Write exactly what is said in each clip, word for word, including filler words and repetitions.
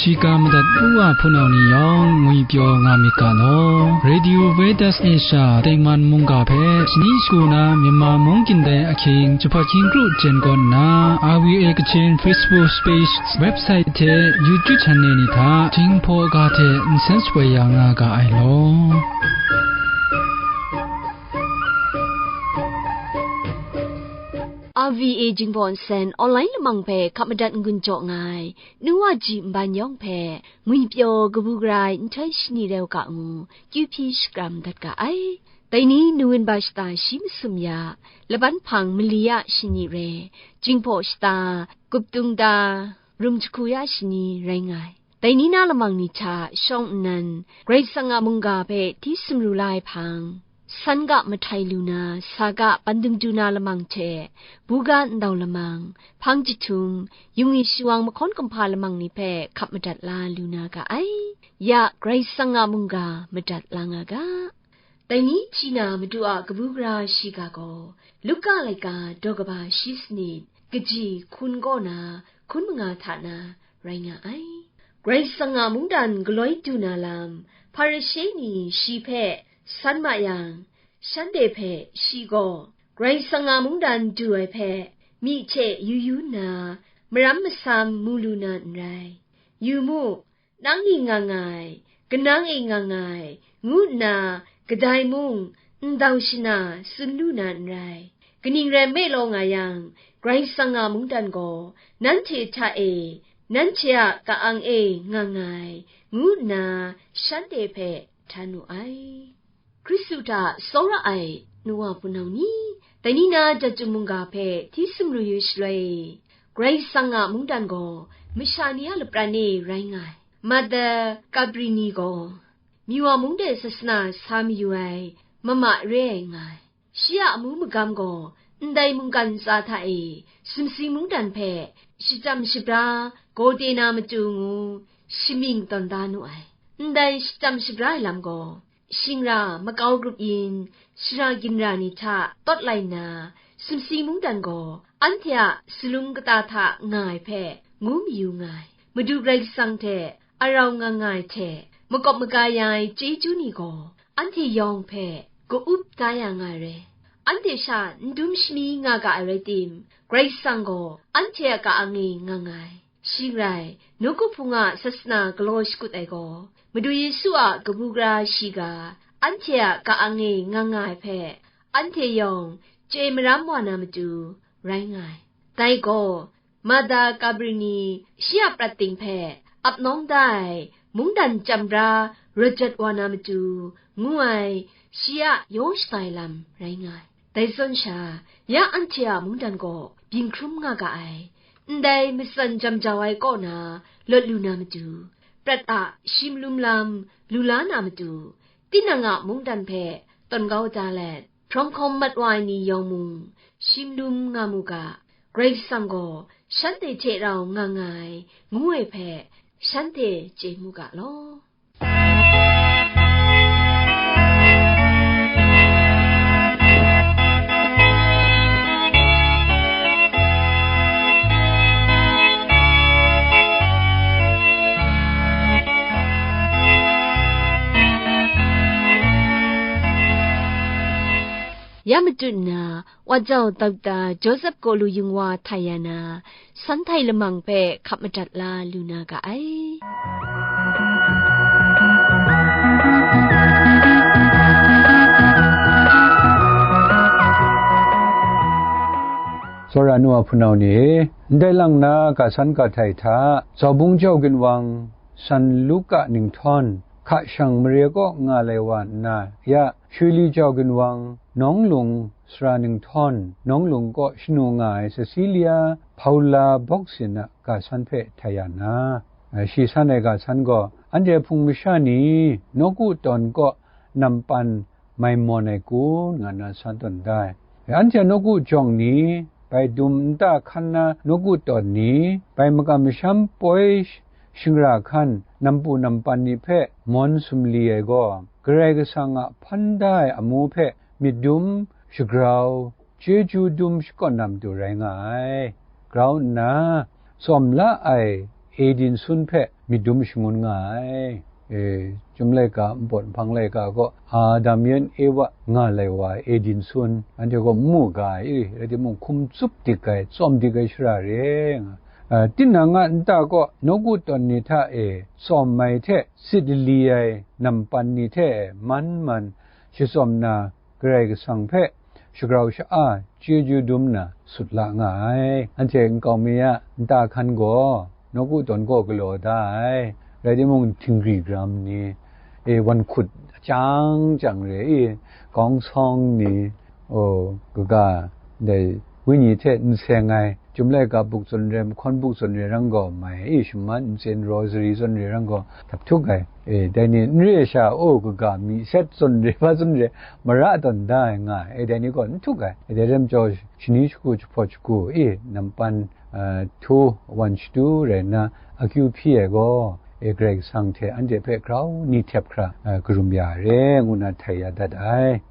Shiga madat u wa hpunau ni yawng ngwi pyaw nga myit ga law. Radio Veritas Asia tengman mungga hpe shani shagu na Myanmar mung gindai ahkying jahpawt hkying kru jen kawn nna, R V A Kachin Facebook page, website hte YouTube channel ni hta Jinghpaw ga hte nsen shapoi ya nga ga ai law. R V A Jinghpaw Nsen online lamang hpe hkap madat n-gun jaw nga ai, nu wa ji nban yawng hpe, ngwi pyaw kabu gara ai nhtoi shani rau ga ngu, kyu hpyi shakram dat ga ai. Dai ni November shata shi masum ya, laban hpang mali ya shani re, Jinghpaw shata, Guptung ta, Rum jahku ya shani rai nga ai. Dai ni na lamang ni hta shawng nnan, Karai Kasang a mungga hpe hti sumru la ai hpang, san ga mahtai lu na, sa ga bandung du na lamang hte, buga ndau lamang, hpang jahtum, yung i shawang mahkawn kumhpa lamang ni hpe hkap madat la lu na ga ai. Ya Karai Kasang a mungga madat la nga ga. Dai ni hti na Madu a kabu gara shiga gaw, Luka laika daw kaba shi sanit, kaji hkun kaw na hkun manga hta na rai nga ai. Karai Kasang a mungdan galoi du na lam, Hparishe ni shi hpe san ma yang, shanhte hpe shi gaw, Karai Kasang a mungdan du ai hpe, myi hte yu yu nna, maram masam mu lu na n rai. Yu mu, nang ni nga nga ai, kanang e nga nga ai, ngu nna kadai mung ndau shana tsun lu na n rai. Kaning rai nme law nga yang, Karai Kasang a mungdan gaw nanhte hta e, nanhte a ka-ang e nga nga ai, ngu nna shanhte hpe htan wu ai. Hkristu hta tsawra ai nu wa hpunau ni, dai ni na Datu mungga hpe hti sumru yu shaloi, Karai Kasang a mungdan gaw masha ni a lapran e rai nga ai. Mada Kabrini gaw, Miwa mung de sasana sa mayu ai mama re ai nga ai. Shi a amu magam gaw ndai mungkan ntsa hta e sumsing mungdan hpe shachyam shabra gaw de na matu ngu shamying tawn da nu ai. Ndai shachyam shabra ai lam gaw, shingra makau grup yin, shara ginra ni hta tawt lai nna, sumsing mungdan gaw anhte a salum kata hta nga ai hpe ngu mayu nga ai. Madu Karai Kasang hte arau nga nga ai hte, makawp maga ya ai chyeju ni gaw anhte yawng hpe ka-up da ya nga ai re. Anhte sha n dum shami nga ga ai rai tim, Karai Kasang gaw anhte a ka-ang e nga nga ai. Shing rai, nawku hpung a sasana galaw shakut ai gaw, Madu Yesu a kabu gara shiga, anhte a ka-ang e nga nga ai hpe, anhte yawng chye maram wa na matu rai nga ai. Dai gaw, Mada Kabrini shi a prat ting hpe ap nawng da ai mungdan chyam bra rawt jat wa na matu, ngu ai shi a yaw shaga ai lam rai nga ai. Dai zawn sha, ya anhte a mungdan gaw byin hkrum nga ga ai. Ndai matsan jam jau ai kaw na lawt lu na matu, prat a shi malum lam lu la na matu, tinang a mungdan hpe tawn kau da let, hprawng hkawm mat wa ai ni yawng mung shi malum nga mu ga, Karai Kasang gaw shanhte hte rau nga nga ai, ngu ai hpe shanhte chye mu ga law. Ya matut nna, Wa jau Dokta Joseph Kawlu Yung Wa htai ya na, san htai lamang hpe hkap madat la lu na ga ai. Tsawra nu a hpunau ni e, ndai lang na ga san ga htai hta, Zaubung jau ginwang, San Luka ninghtawn, hka shang mare kaw nga lai wa nna, ya, Shuli jau ginwang, nawng lung sara ninghtawn, nawng lung kaw shanu nga ai Cecilia Paula Boksin a ga san hpe htai ya na, shi san ai ga san gaw, anhte Hpung masha ni nawku tawn kaw nampan mai mawn ai kun, nga na san tawn da ai. Anhte nawku jawng ni, bai dum nta hkan na nawku tawn ni, bai makam masham poi shingra hkan nampu nampan ni hpe mawn sumli ai gaw, Karai Kasang a hpan da ai amu hpe myit dum shagrau, chyeju dum shakawn na matu rai nga ai. Grau nna, tsawm la ai Edin sun hpe myit dum shangun nga ai. E, Chyum laika, npawt nhpang laika gaw Adam yan Ewa nga lai wa ai Edin sun, anhte gaw n mu ga ai, rai timung, hkum tsup dik ai, tsawm dik ai shara re nga. A, tinang a nta kaw nawku tawn ni hta e tsawm ai hte sit lali ai nampan ni hte man man shatsawm na, Karai Kasang hpe shagrau sha-a chyeju dum na sut la nga ai. Anhte nkau mi a nta hkan gaw nawku tawn kaw galaw da ai, rai timung, htingri gram ni, e, wan hkut chyang chyang re i, gawng sawng ni, o, kaga, dai wenyi hte n seng ai, Chyum laika buk zawn re, mahkawn buk zawn re rang gaw, mai e shaman ntsen rosary zawn re rang gaw, dap htuk ai. E, dai ni n re sha, o, kaga mi set zawn re, hpa zawn re, mara tawn da ai nga ai. E, dai ni gaw n htuk ai. E, dai ram jaw, shani shagu, jahpawt shagu, e, nampan, a, htu, wan shatu rai nna, akyu hpyi ai gaw, e, Karai Kasang hte anhte hpe grau ni htep hkra, a, karum ya re, ngu nna htai ya dat ai.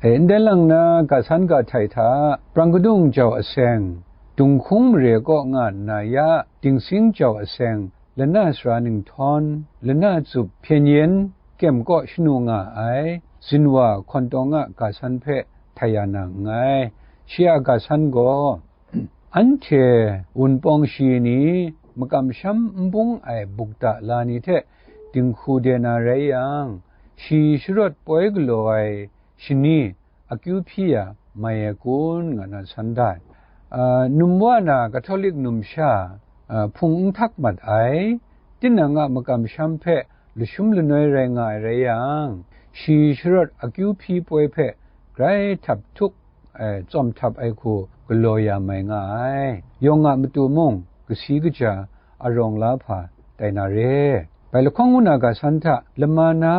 E, ndai lang na ga san ga htai hta, prang kadung jau aseng, dunghkung mare kaw nga nna ya, dingsing jau aseng, lana sara ninghtawm, lana tsup hpyen yen, kyem kaw shanu nga ai, zinwa hkawntawng a ga san hpe htai ya na nngai. Shi a ga san gaw, anhte wunpawng shi ni makam sham n bung ai bukta la ni hte dinghku de na rai yang, shi sharawt poi galaw ai shani akyu hpyi ya mai ai kun, nga na san da ai. A, num wa na Catholic numsha, a, hpung n htak mat ai, tinang a makam sham hpe lashum lanoi rai nga ai rai yang, shi sharawt akyu hpyi poi hpe grai htap htuk, e, tsawm htap ai hku galaw ya mai nga ai. Yawng a matu mung kasi kaja arawng la hpa tai na re. Bai lahkawng ngu na ga san hta lama na,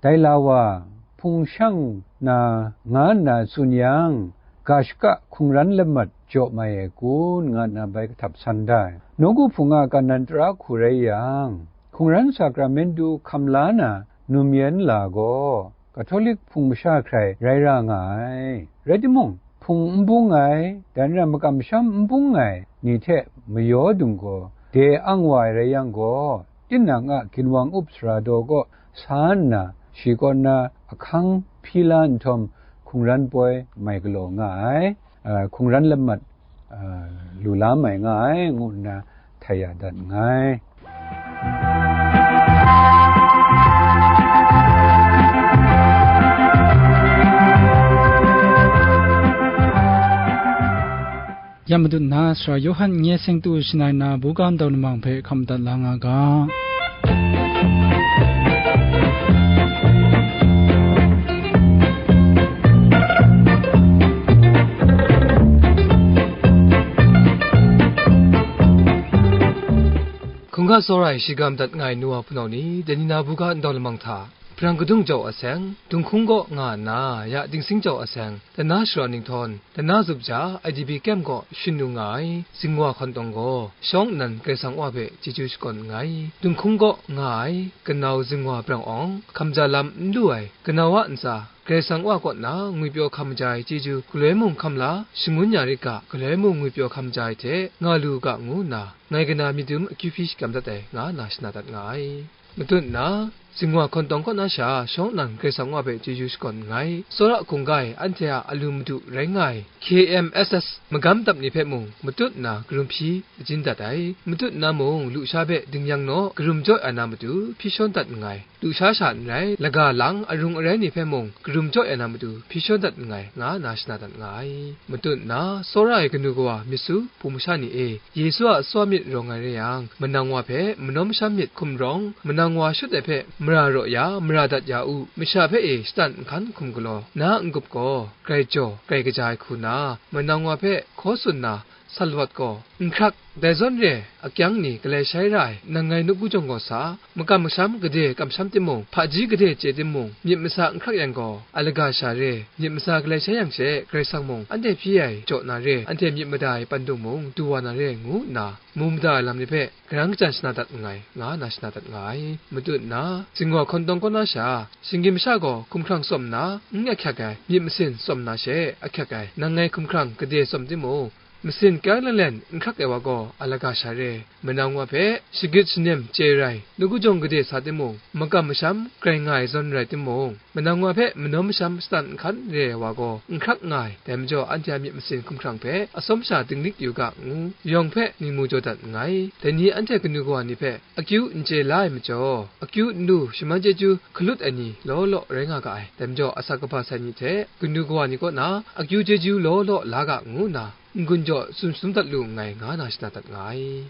dai la wa, hpung shang na, nga nna tsun yang, ga shaka hkungran lamat jaw mai ai kun, nga nna bai kahtap san da ai. Nawku hpung a kanan tara hku rai yang, hkungran sakramentu hkam la na num yen la gaw, Catholic hpung masha hkrai rai ra nga ai. Rai timung, hpung n bung ai, dan ra makam sham n bung ai ni hte mayaw dung gaw, de ang wa ai rai yang gaw, tinang a ginwang up sara daw kaw sa nna, shi kaw na ahkang hpyi la nhtawm, hkungran poi mai galaw nga ai, a, hkungran lamat, a, lu la mai nga ai, ngu nna htai ya dat nngai. Ya matut nna, Sara Yawhan Nye Seng Tu Shangai Na Buga Ndau Lamang hpe hkam dat la nga ga. Hkungga tsawra ai shigam dat nga ai nu wa hpunau ni, dai ni na buga ndau lamang hta, hprang kadung jau aseng, dunghkung kaw nga nna, ya dingsing jau aseng, dana shara ninghtawm, dana zup ja, I D P kyem kaw shanu nga ai, zingwa hkawntawng gaw, shawng nnan Karai Kasang Wa hpe chyeju shakawn nngai. Dunghkung kaw nga ai, kanau zingwa brang awng, hkamja lam n lu ai, kanau a ntsa, Karai Kasang Wa kaw na ngwipyaw hkam maja ai chyeju galoi mung hkam la, shangun ya rit ga, galoi mung ngwipyaw hkam maja ai hte nga lu u ga, ngu nna, ngai kana myit dum akyu hpyi shakram dat ai, nga nna shana dat nga ai. Matut nna, zingwa hkawntawng kaw na sha shawng nnan Karai Kasang Wa hpe chyeju shakawn nngai. Tsawra hkungga e anhte a alu madu rai nga ai K M S S magam dap ni hpe mung matut nna karum hpyi ajin dat ai. Matut nna mung lusha hpe ding yang naw karum jaw ya na matu hpyi shawn dat nngai. Lusha sha n rai, laga lang, arung arai ni hpe mung karum jaw ya na matu hpyi shawn dat nngai, nga nna shana dat nga ai. Matut nna, tsawra ai kanu kawa myit su, hpung masha ni e, Yesu a tsaw myit rawng ai rai yang, manang wa hpe manawm masham myit hkum rawng, manang wa shut ai hpe mara raw ya, mara dat ya u, masha hpe e shatan nhkan hkum galaw, na a n-gup gaw, grai jaw, grai kaja ai hku na, manang wa hpe hkaw tsun na, Salawt gaw, n hkrak, dai zawn re, akyang ni galai shai ra ai, nang ngai nawku jawng gaw sa, makam masham gade kamsham timung, hpaji gade chye timung, myit masa n hkrak yang gaw, a laga sha re, myit masa galai shai yang she, Karai Kasang mung, anhte hpyi ai jaw na re, anhte myit mada ai pandung mung, du wa na re, ngu nna, mu mada ai lam ni hpe, garang kajan shana dat nngai, nga nna shana dat nga ai. Matut nna, zingwa hkawntawng kaw na sha, shinggyim masha gaw, hkumhkrang tsawm nna, n ahkyak ai, myit masin tsawm na she, ahkyak ai, nang ngai hkumhkrang gade tsawm timung, Masin kyang lalen n hkrak ai wa gaw a laga sha re, manang wa hpe shagrit shanem chye rai, nawku jawng gade sa timung, makam masham grai nga ai zawn rai timung, manang wa hpe manawm masham shatan nhkan re ai wa gaw n hkrak nga ai. Dai majaw, anhte a myit masin hkumhkrang hpe atsawm sha dinglik yu ga, ngu yawng hpe ningmu jaw dat nngai. Dai ni anhte kanu kawa ni hpe akyu n chye la ai majaw, akyu n lu shaman chyeju hkalut ai ni law law rai nga ga ai. Dai majaw, asak kaba sai ni hte kanu kawa ni kaw na akyu chyeju law law la ga, ngu nna n-gun jaw tsun shatum dat lu nngai, nga na shada dat nga ai.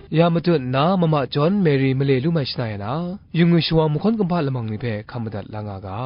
Ya matut nna, Mama John Mary male lu mai shana ya na, yu ngwi shawa mahkawn kumhpa lamang ni hpe hkam madat la nga ga.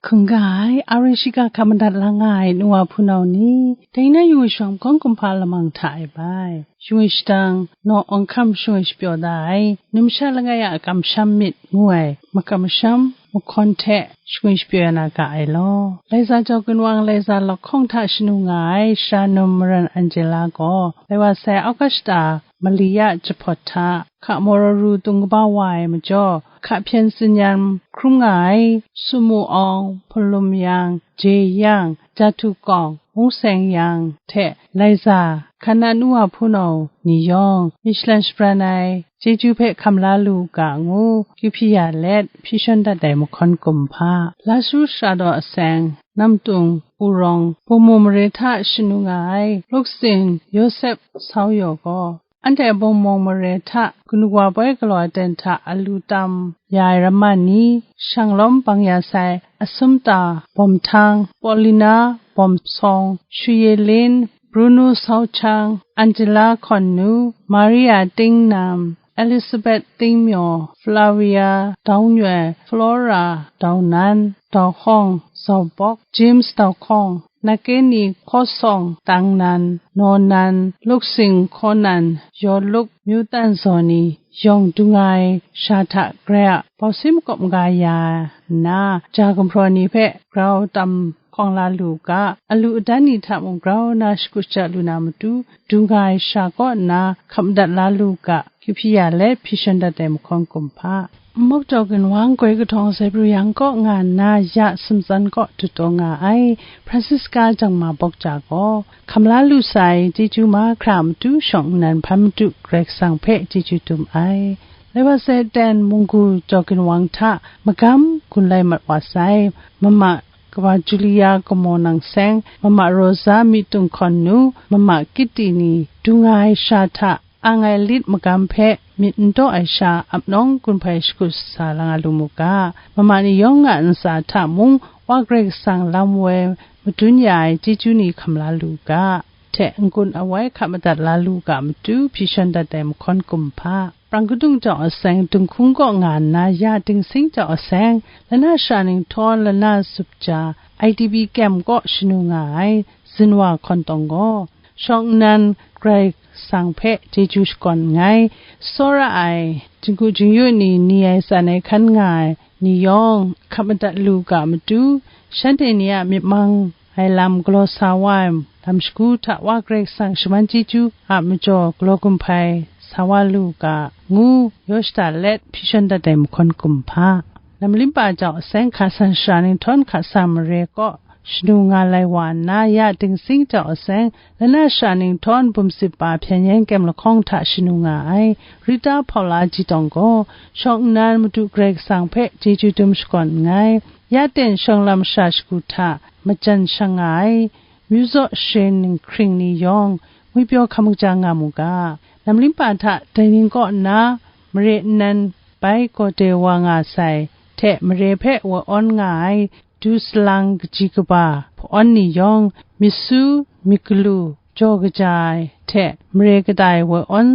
Hkungga ai, R N C ga hkam madat la nga ai nu wa hpunau ni, dai na yu shawng hkawng kumhpa lamang hta e bai. Shingwi shadang, naw awng hkam shingwi shapyaw da ai, numsha langai a kamsham myit ngu ai, makam masham mahkawn hte shingwi shapyaw ya na ga ai law. Laiza jaw gunwang laiza lakhawng hta shanu nga ai, Shanum Maran Angela gaw, lai wa sai August a mali ya jahpawt hta, hka mawraru tung kaba wa ai majaw, hka hpyen tsin-yan hkrum nga ai, Sumu Awng, Hpulum Yang, Je Yang, Jahtu Kawng, Mung Seng Yang hte Laiza, hkan na nu wa hpunau ni yawng, myit shalan shabran ai chyeju hpe hkam la lu u ga, ngu kyu hpyi ya let, hpyi shawn dat ai mahkawn kumhpa, Lasu Shara Daw Aseng, Namtung, Urawng, Bungmu mare hta shanu nga ai, Luksin, Yawsep Sau Yaw gaw, anhte Bungmawng mare hta kanu wa poi galaw ai ten hta alu tam ya ai ramma ni, shanglawm bang ya sai, Asumta Bawmhtang, Paulina Bawmsawng, Shuyelin, Bruno Sauchang, Angela Hkawnnu, Maria Tingnam, Elizabeth Tingmyaw, Flavia Daungyoi, Flora Daunan, Dauhawng Zaubawk, James Dauhkawng, Nakeni Hkawsawng, Tangnan, Nawnan, Luksing Hkawnan, Yawluk, Myutan Zawni, yawng dung ai sha hta grai a bawsi makawp maga ya nna, ja gumhpraw ni hpe grau tam hkawng la lu u ga, alu adan ni hta mung grau na shakut shaja lu na matu, dung ai sha kaw nna hkap madat la lu u ga, kyu hpyi ya let, hpyi shawn dat ai mahkawn kumhpa. Mok jaw ginwang goi kahtawng Zebru yang kaw nga nna, ya sumtsan kaw dut taw nga ai, Francisca Jangma Bawk Ja gaw, hkam la lu sai chyeju mahkra a matu shawng nnan hpan matu Karai Kasang hpe chyeju dum ai. Lai wa sai ten munggu jaw ginwang hta magam gun lai mat wa sai, mama Kawa Julia Kamaw Nang Seng, Mama Rosa Myittung Hkawn Nu, Mama Kiti ni dung nga ai sha hta ang ai lit magam hpe myit n taw ai sha ap nawng gun hpai shakut sa la nga lu mu ga, mama ni yawng a ntsa hta mung Wa Karai Kasang lam woi madun ya ai chyeju ni hkam la lu ga, hte n-gun awai hkap madat la lu ga matu hpyi shawn dat ai mahkawn kumhpa. Prang kadung jau aseng, dunghkung kaw nga nna ya dingsing jau aseng, lana shara ning htawn lana zup ja, I D P kyem kaw shanu nga ai, zinwa hkawn tawng gaw, shawng nnan Karai Kasang hpe chyeju shakawn nngai, tsawra ai, jinggu jingyu ni ni ai tsan ai hkan nga ai ni yawng hkap madat lu ga matu, shanhte ni a myit mang ai lam galaw sa wa ai lam shagu hta Wa Karai Kasang shaman chyeju a majaw galaw gun hpai sa wa lu ga, ngu yaw shada let hpyi shawn dat ai mahkawn kumhpa. Namlimpa jau aseng, hka san shara ning htawn hka san mare kaw shanu nga lai wa nna, ya dingsing jau aseng, lana shara ning htawn bum sip pa hpyen yen kyem lahkawng hta shanu nga ai, Rita Hpawla Jitawng gaw, shawng nnan Madu Karai Kasang hpe chyeju dum shakawn nngai, ya ten shawng lam masha shagu hta majan shang nga ai, myu zaw sharin ninghkring ni yawng ngwipyaw hkam kaja nga mu ga. Namlimpa hta dai ning kaw nna, mare nnan bai gawde wa nga sai hte mare hpe woi awn nga ai, du salang kaji kaba hpa-awn ni yawng, myit su myit galu jaw kaja ai hte mare kata e woi awn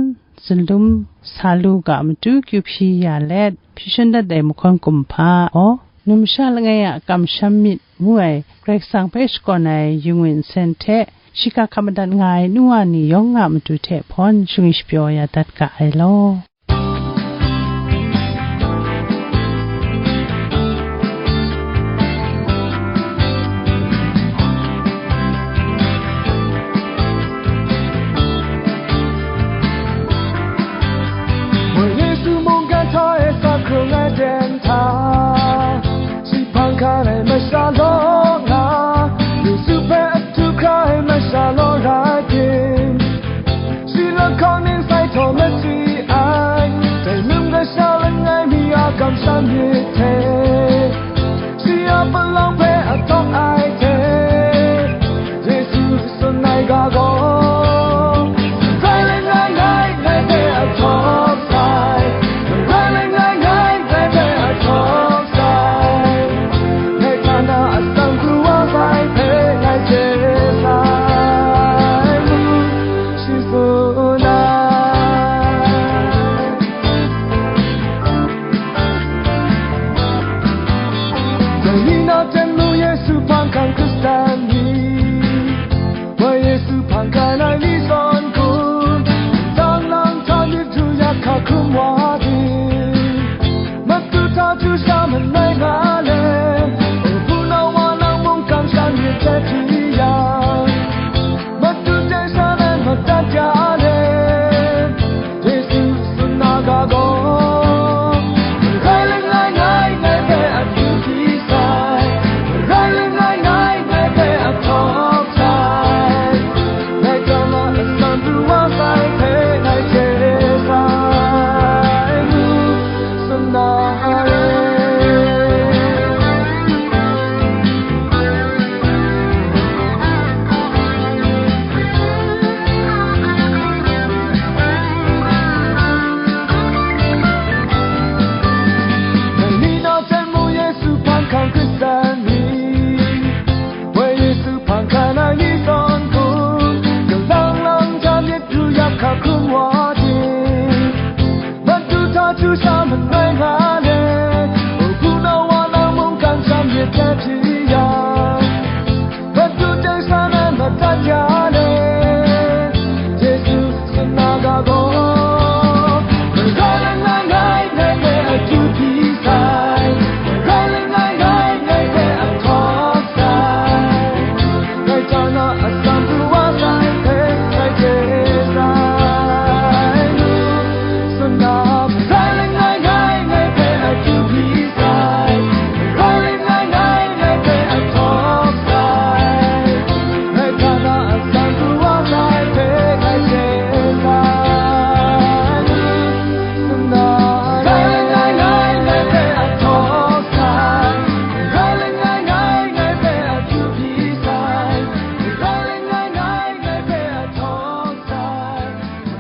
zunlum sa lu ga matu kyu hpyi ya let, hpyi shawn dat ai mahkawn kumhpa gaw, numsha langai a kamsham myit ngu ai Karai Kasang hpe shakawn ai yu ngwin nsen hte, shiga hkap madat nga ai nu wa ni yawng a matu hte hpawn shingwi shapyaw ya dat ga ai law. Sha manai nga le, hpunau wa nang mungkan shan myit hte hti yang, matu teng sha nan madat ya le, Yesu tsun na ga gaw, rai langai ngai ngai hpe akyu hpyi sai, rai langai ngai ngai hpe ahtawk sai. Ngai hkra na asan pru wa sai hpe ngai chye sai, ngu tsun na re. Ngai ni na hten mung Yesu hpang hkang hkrit san ni, woi Yesu hpang hkan ai ni zawn hku, yawng lang lang hta myit ru yak hka hkrum wa ting, matu hta htu sha manai nga le, hpunau wa nang mungkan shan myit hte hti yang, matu teng sha nan madat ya le, Yesu tsun na ga gaw, rai langai ngai ngai hpe akyu hpyi sai, rai langai ngai ngai hpe ahtawk sai, ngai hkra na asan pru wa sai hpe ngai chye sai, ngu tsun na, rai langai ngai ngai hpe akyu hpyi sai, rai langai ngai ngai hpe ahtawk sai, ngai hkra na asan pru wa sai hpe ngai chye sai, ngu tsun na, rai langai ngai ngai hpe ahtawk sai, rai langai ngai ngai hpe akyu hpyi sai, rai langai ngai ngai hpe ahtawk sai,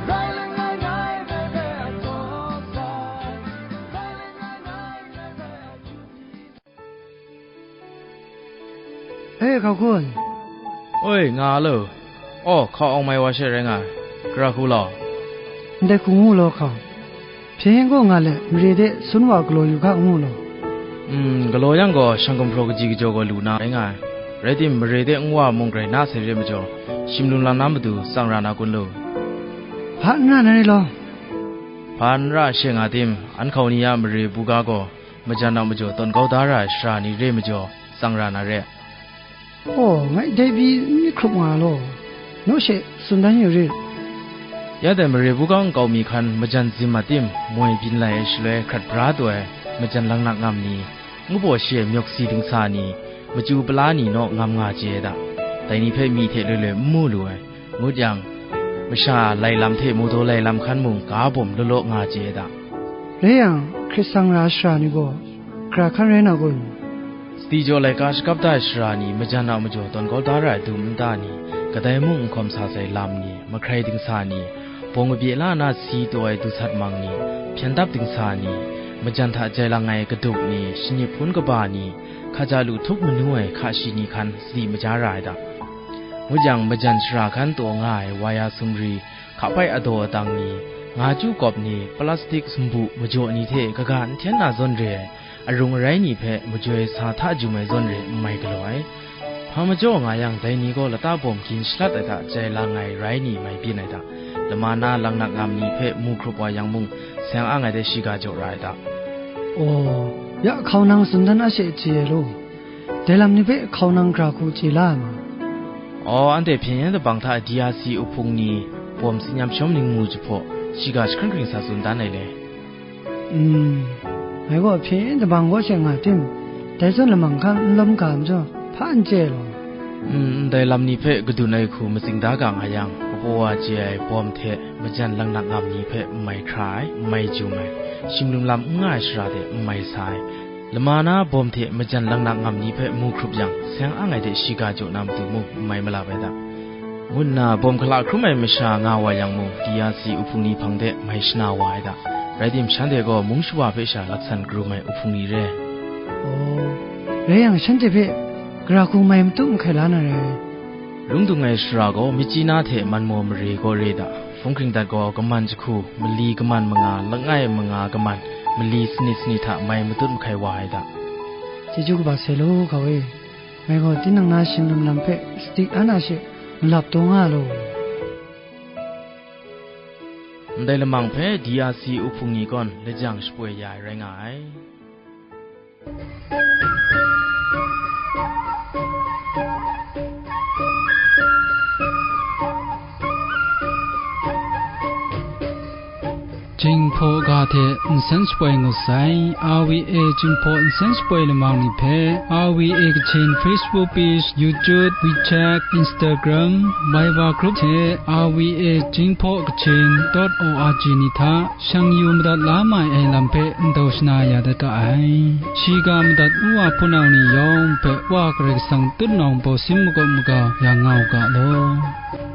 rai langai ngai ngai hpe ahtawk sai, rai langai ngai ngai hpe akyu hpyi sai. E, hkau hkun. Oi, nga lo. Aw, hkau awng mai wa she rai nga ai. Gara hku law. Ndai hku ngu law hkau. Hpyen gaw nga let, mare de sun wa galaw yu ga, ngu law. Mm, galaw yang gaw, shang gumhpraw kaji kajaw gaw lu na rai nga ai. Rai tim, mare de nwa mung grai na sai re majaw, shim lum lam na matu tsang ra na kun lu? Hpa n ra na re law. Hpa n ra she nga tim, an hkau ni a mare buga gaw, majan a majaw tawn kau da ra ai sara ni re majaw, tsang ra na re. Aw, ngai dai pyi n myit hkrup nga law, naw she tsun dan yu rit. Ya dai mare buga nkau mi hkan majan zim a tim, moi byin lai ai shaloi hkrat bra taw ai majan laknak ngam ni, ngu baw shi ai myawk si dingsa ni, machyu pala ni naw ngam nga chye ai da. Dai ni hpe myi hte loi loi n mu lu ai. Ngut yang, masha lai lam hte mawdaw lai lam hkan mung ga bawm law law nga chye ai da. Rai yang, hkrit sang ra ai sara ni gaw, gara hkan rai na kun? Sadi jaw laika shakap da ai sara ni, majan a majaw tawn kau da ra ai dum nta ni, kadai mung n hkawm sa sai lam ni, mahkrai dingsa ni, bawng abye la na si taw ai du sat mang ni, hpyen dap dingsa ni, majan hta jai lang ai kadup ni, shani hpun kaba ni, hkaja lu htup manu ai hka shi ni hkan sadi maja ra ai da. Ngut yang, majan shara hkan taw nga ai waya sumri, hka pai adaw adang ni, nga chyu kawp ni, plastik sumbu majaw ni hte kaga n hten na zawn re ai, arung arai ni hpe majoi sa hta jum ai zawn re n mai galaw ai. Hpa majaw nga yang, dai ni gaw lata bawm gin shalat ai hta jai lang ai rai ni mai byin ai hta, lama na laknak ngam ni hpe mu hkrup wa yang mung, seng ang ai de shiga jaw ra ai hta. Aw, ya hkau nang tsun dan a she chye ai law. Dai lam ni hpe hkau nang gara hku chye la ai ma? Aw, anhte hpyen yen dabang hta D R C uhpung ni bawm tsin yam shawm ningmu jahpaw, shiga jahkring hkring sa tsun dan ai le. Mm, ngai gaw hpyen yen dabang kaw she nga tim, dai zawn lamang hkan n lawm ga majaw, hpa n chye ai law. Mm, ndai lam ni hpe kadun ai hku matsing da ga nga yang, kapaw wa chye ai bawm hte majan laknak ngam ni hpe n mai hkra ai, n mai jum ai, shim lum lam n nga ai sara de n mai sa ai, lama na bawm hte majan laknak ngam ni hpe mu hkrup yang, seng ang ai de shiga jaw na matu mung n mai malap ai da, ngu nna bawm hkala hkrum ai masha nga wa yang mung, D R C uhpung ni hpang de mai shana wa ai da. Rai tim, shanhte gaw mung shawa hpe sha laksan karum ai uhpung ni re. Aw, rai yang, shanhte hpe gara hku mai matut mahkai la na rai. Lung dung ai sara gaw, myit chyi na hte man maw mare gaw re da, hpung hkring dat gaw, kaman jahku, mali kaman manga, langai manga kaman, mali sanit sanit hta mai matut mahkai wa ai da. Chyeju kaba sai law, hkau e. Ngai gaw tinang na shim lum lam hpe sadi an a she malap taw nga law. Ndai lamang hpe D R C uhpung ni gaw lajang shapoi ya ai rai nga ai. Jinghpaw ga hte nsen shapoi ngut sai, R V A Jinghpaw nsen shapoi lamang ni hpe, R V A Kachin Facebook page, YouTube, WeChat, Instagram, Viber group hte R V A Jinghpaw Kachin dot O R G ni hta shang yu madat la mai ai lam hpe ndau shana ya dat ga ai. Shiga madat nu wa hpunau ni yawng hpe Wa Karai Kasang tutnawng bawsin makawp maga ya nga u ga law.